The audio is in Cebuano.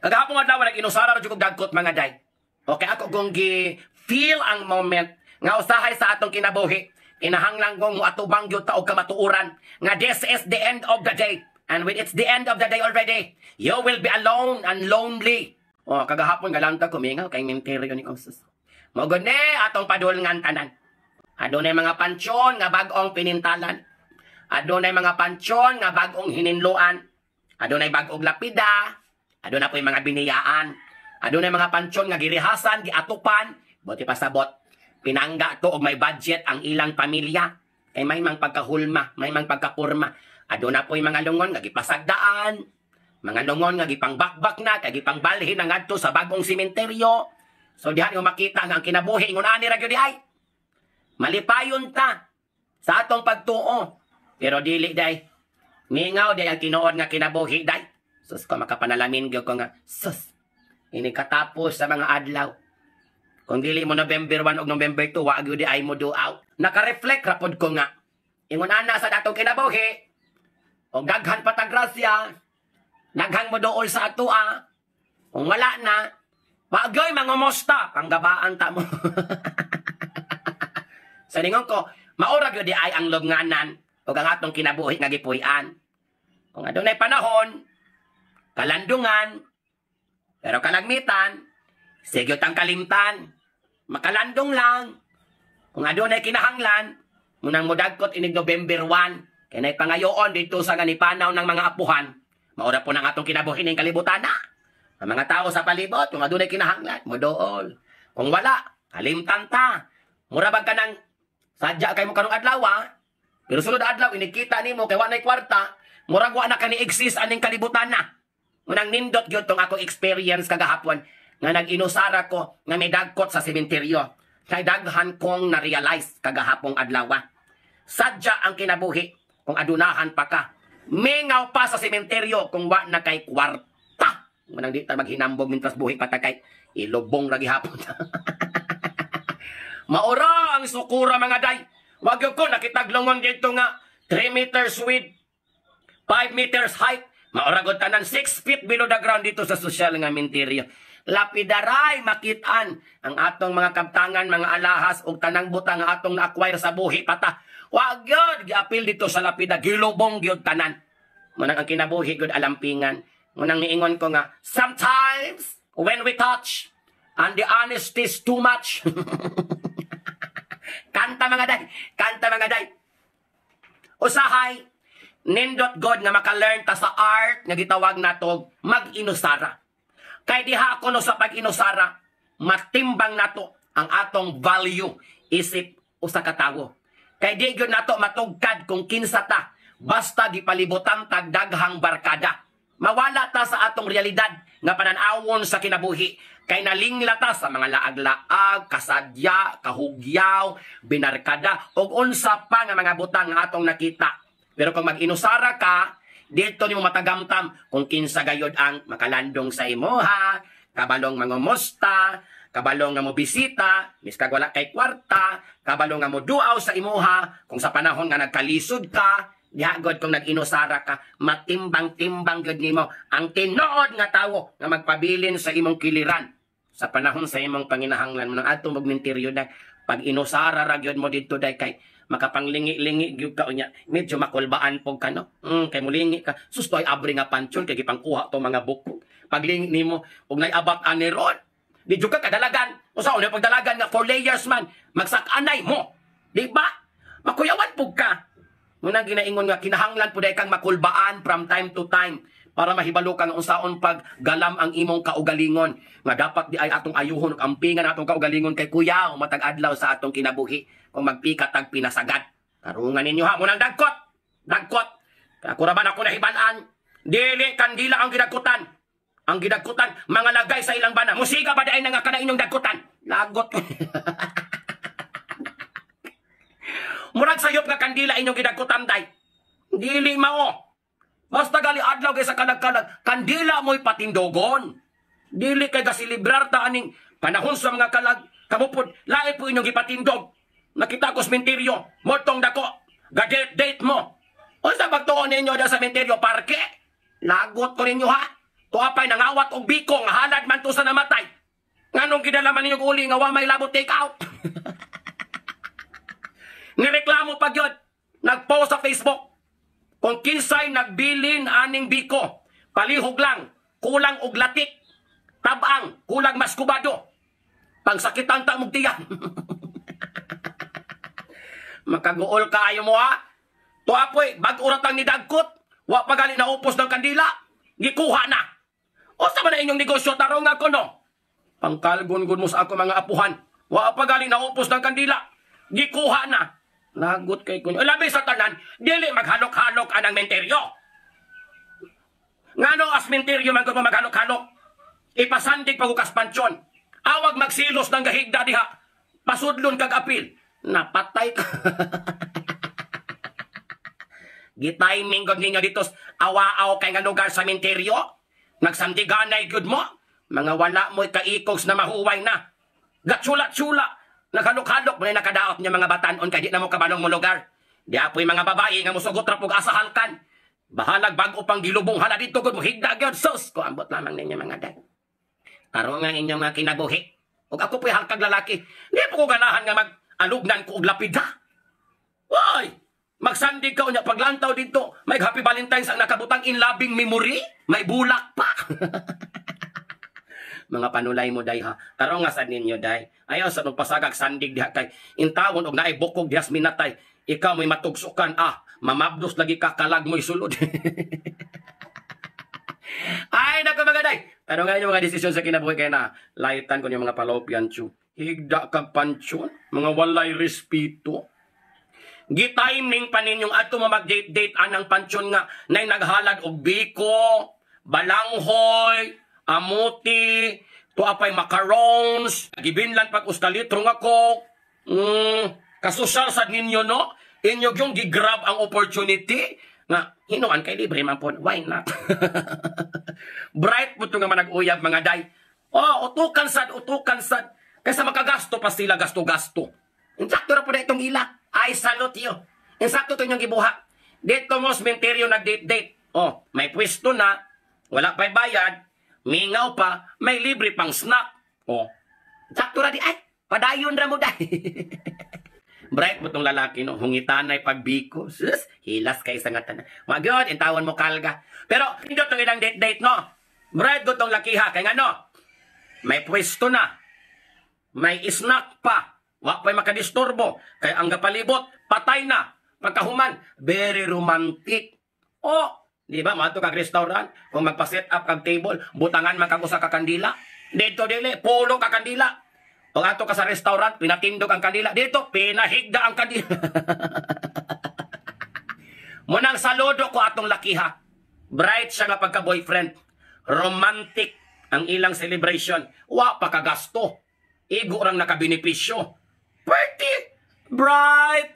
Kagahapon adlaw nag-inusara ra jud kog dagkot, mga day. Okay, ako kong gi feel ang moment nga usahay sa atong kinabuhi. Kinahanglan kong moatubang gyud ta og kamatuoran nga this is the end of the day. And when it's the end of the day already, you will be alone and lonely. Oh, kagahapon galanta ko mingaw kay minteryo ni kong sus. Mao gud ni atong padulngan tanan. Adunay mga pansyon nga bag-ong pinintalan. Adunay mga pansyon nga bag-ong hininluan. Adunay bag-ong lapida. Aduna po'y mga biniyaan. Adunay mga pansyon nga girihasan, giatupan, buti pasabot. Pinangga to og may budget ang ilang pamilya. Kay may mang pagkahulma, may mang pagkapurma. Aduna po'y mga lungon nga gipasagdaan. Mga lungon nga gipangbakbak na, kay gipangbalhin na ngadto sa bagong sementeryo. So diha nyo makita nga ang kinabuhi ingon ani ra gyud di ay. Malipayon ta sa atong pagtuo. Pero dili day. Mingaw day ang tinuod nga kinabuhi day. Sus ko, makapanalamin gyud ko nga sus. Ini katapos sa mga adlaw. Kung dili mo November 1 og November 2, wa gyud di ay mo duaw. Naka-reflect ra pod ko nga ingon ana sa datong kinabuhi. O daghan pa ta grasya. Daghang mo dool sa atoa. Kung wala na, bagay mangumusta, panggabaan ta mo. Sa ningon ko, maura gyud di ay ang lubnganan ug ang atong kinabuhi nga gipuy-an. Kung adunay panahon, kalandungan, pero kalagmitan, sige tang kalimtan, makalandong lang. Kung adunay kinahanglan, munang mudagkot inig November 1, kay nay pangayoon dito sa ganipanaw ng mga apuhan, maura po ng atong kinabuhi ning kalibutan na. Ang mga tao sa palibot, kung adunay kinahanglan, modool. Kung wala, kalimtan ta. Mura bag ka ng sadya kay mo karong adlaw, ah. Pero sunod adlaw inikita nimo kay wa nay kwarta, murag wa na ka ni exist aning kalibutan na. Unang nindot gyud tong ako experience kagahapon nga nag-inusara ko nga may dagkot sa sementeryo. Kay daghan kong na-realize kagahapong adlaw. Sadya ang kinabuhi kung adunahan pa ka. Mingaw pa sa sementeryo kung wa na kay kwarta. Manang di ta maghinambog mintras buhi pa ta kay ilubong ra gihapon. Maura ang sukura, mga day. Wag yun ko nakitaglongon dito nga 3 meters width, 5 meters height. Maura gud tanan 6 feet below the ground dito sa sosyal nga menteryo. Lapidaray makitaan ang atong mga kabtangan, mga alahas ug tanang butang nga atong na-acquire sa buhi pata. Wag yun, giapil dito sa lapida, gilubong gyud tanan. Manang ang kinabuhi gyud alampingan. Munang niingon ko nga, sometimes when we touch, and the honesty is too much. Kanta, mga day, kanta, mga day. Usahay, nindot God nga maka-learn ta sa art nga gitawag nato mag-inusara. Kay diha ako no sa pag-inusara, matimbang nato ang atong value isip usa ka tawo. Kay di gyud nato matugkad kung kinsa ta basta gipalibutan tag daghang barkada. Mawala ta sa atong realidad nga panan-awon sa kinabuhi kay nalingla ta sa mga laag-laag, kasadya, kahugyaw, binarkada ug unsa pa nga mga butang nga atong nakita. Pero kung mag-inusara ka, dito nimo matagamtam kung kinsa gayod ang makalandong sa imuha, kabalong mangumusta, kabalong nga mo bisita, miskag wala kay kwarta, kabalong nga mo duaw sa imuha, kung sa panahon nga nagkalisod ka, diha god kung nag-inusara ka, matimbang-timbang gud nimo ang tinuod nga tawo nga magpabilin sa imong kiliran sa panahon sa imong panginahanglan mo ng atong magminteryo na pag inusara ra gyud mo didto day kay makapanglingi-lingi gyud ka unya medyo makulbaan pog ka no kay mulingi ka, sus, ay abri nga pansyon kay gipangkuha to mga buko. Paglingi nimo og nay abat ani ron, di jud ka kadalagan. Usa una pagdalagan nga four layers man magsak-anay mo, di ba? Makuyawan pug ka. Muna ginaingon nga kinahanglan pud kang makulbaan from time to time para mahibalo ka nga unsaon pag galam ang imong kaugalingon nga dapat di ay atong ayuhon ug ampingan atong kaugalingon kay kuyaw matag adlaw sa atong kinabuhi kung magpika tag pinasagad. Tarungan ninyo ha, munang dagkot. Dagkot. Ako ra ba ako nahiban-an? Dili kandila ang gidagkutan. Ang gidagkutan mga lagay sa ilang bana. Musika ba dai nga kana inyong dagkutan? Lagot. Murag sayop nga kandila inyong gidagkutan day. Dili mao. Basta gali adlaw kay sa kalag-kalag, kandila mo'y patindogon. Dili kay gasilibrar ta aning panahon sa mga kalag. Kamo pod, lain po inyong gipatindog. Nakita ko sa menteryo, motong dako, ga-date date mo. Unsa pagtuon ninyo da sa menteryo, parke? Lagot ko ninyo ha. Tuapay nangawat og biko nga halad man to sa namatay. Nganong gidala man ninyo uli nga wa may labot take out? Nireklamo pa gyud. Nagpost sa Facebook. Kung kinsay nagbilin aning biko, palihog lang, kulang og latik, tabang, kulang maskubado. Pangsakitan ta mong tiyan. Makaguol kaayo mo ha. Tuapoy, bag-o ra tang nidagkot. Wa pa gali naupos ng kandila. Gikuha na. Usa man na inyong negosyo, tarong nga ko no. Pangkalgon-gon mo sa ako mga apuhan. Wa pa gali naupos ng kandila. Gikuha na. Lagot kay kunyo. Labi sa tanan, dili maghalok-halok anang menteryo. Ngano as menteryo man gud mo maghalok-halok? Ipasandig pagukas pansyon. Awag magsilos ng gahigda diha. Pasudlon kag apil. Napatay ka. Gitiming gud ninyo dito awaaw kay nga lugar sa menteryo. Nagsandiganay gud mo. Mga wala mo'y kaikogs na mahuway na. Gatsula-tsula. Naghalok-halok mo na nakadaot niya mga batanon kay di na mo kabalong mo lugar. Di apoy mga babae nga musugot ra pug asahalkan. Bahalag bag-o pang gilubong hala dito gud mo higda gyud sus. Ko ambot lamang ninyo mga day. Karon nga inyong mga kinabuhi. Ug ako po'y halkag lalaki. Di po ko ganahan nga mag-alugnan ko og lapida. Hoy! Magsandig ka unya paglantaw dito. May Happy Valentine's ang nakabutang in loving memory. May bulak pa. Mga panulay mo day ha. Tarong nga sad ninyo day. Ayaw sa magpasagag sandig diha kay intawon og naay bukog diha sa minatay. Ikaw may matugsukan ah. Mamabdos lagi ka kalag mo'y sulod. Ay, nako mga day. Pero nga inyong mga desisyon sa kinabuhi kay na laitan ko yung mga palopian chu. Higda kag pansyon, mga walay respeto. Gitiming pa ninyong ato mo mag-date-date anang pansyon nga nay naghalad og biko, balanghoy, amuti, tuapay macarons, gibinlan pag usta litro nga coke. Kasosyal sad ninyo no? Inyo yung gigrab ang opportunity nga hinuan kay libre man po. Why not? Bright mo to nga manag-uyab mga day. Oh, utukan sad, utukan sad. Kaysa makagasto pa sila gasto-gasto. Insakto ra po na itong ila. I salute you. Insakto to inyong gibuha. Dito mo sementeryo nag-date-date. Oh, may pwesto na, wala pa'y bayad, mingaw pa, may libre pang snack. Oh, sakto ra di ay, padayon ra mo day. Bright mo tong lalaki no, hungitanay pagbiko. Sus, hilas kay sa nga tanan. Magyod, intawan mo kalga. Pero hindi tong ilang date-date no. Bright ko tong lakiha kay ngano? May pwesto na. May snack pa. Wa pa'y makadisturbo. Kay ang gapalibot, patay na. Pagkahuman, very romantic. Oh, di ba? Mato kag restaurant, kung magpa-set up kag table, butangan man kag usa ka kandila. Dito dili, pulo ka kandila. Kung ato ka sa restaurant, pinatindog ang kandila. Dito, pinahigda ang kandila. Munang saludo ko atong lakiha. Bright siya nga pagka-boyfriend. Romantic ang ilang celebration. Wa pa kagasto. Igo rang nakabenepisyo. Pretty bright.